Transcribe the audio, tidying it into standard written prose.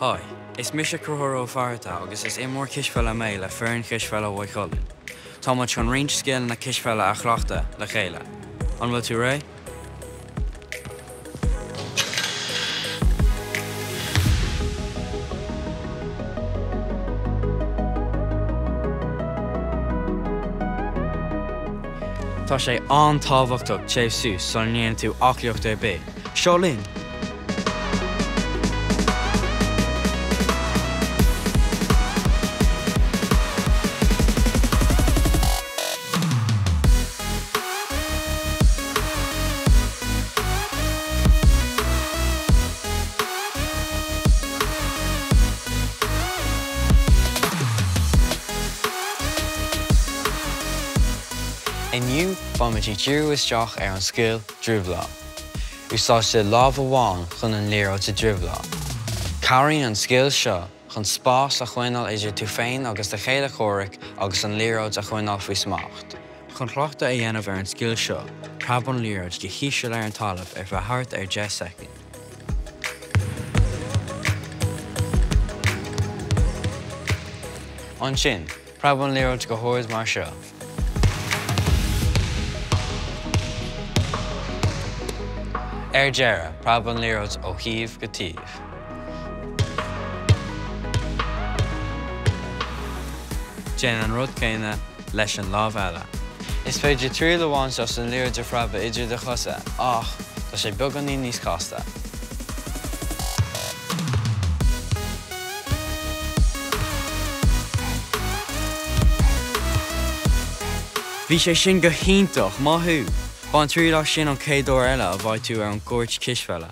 Hi, is mise Conchúr Ó Fátharta agus is imreoir cispheile mé le foireann chispheile Mhaigh Cuilinn. Tá muid chun roinnt scileanna cispheile a chleachtadh le chéile. An bhfuil tú réidh? Tá sé an-tábhachtach téamh suas sula ndéanann tú aclaíocht ar bith. Seo linn! Inniu beimid ag díriú isteach ar an scil druibleáil. Úsáidtear lámh amháin chun an liathróid a dhruibleáil. Cabhraíonn an scil seo chun spás a choinneáil idir tú féin agus do chéile comhraic agus an liathróid a choinneáil faoi smacht. Chun cleachtadh a dhéanamh ar an scil seo, preab an liathróid go híseal ar an talamh ar feadh thart ar 10 soicind. Ansin, preab an liathróid go hard mar seo. Ar deireadh, preab an liathróid ó thaobh go taobh. Déan an rud céanna leis an lámh eile. Is féidir triail a bhaint as an liathróid a phreabadh idir do chosa, ach tá sé beagáinín níos casta. Bhí sé sin go hiontach! Maith thú! Bain triail as sin an chéad uair eile a bheidh tú ar an gcúirt cispheile.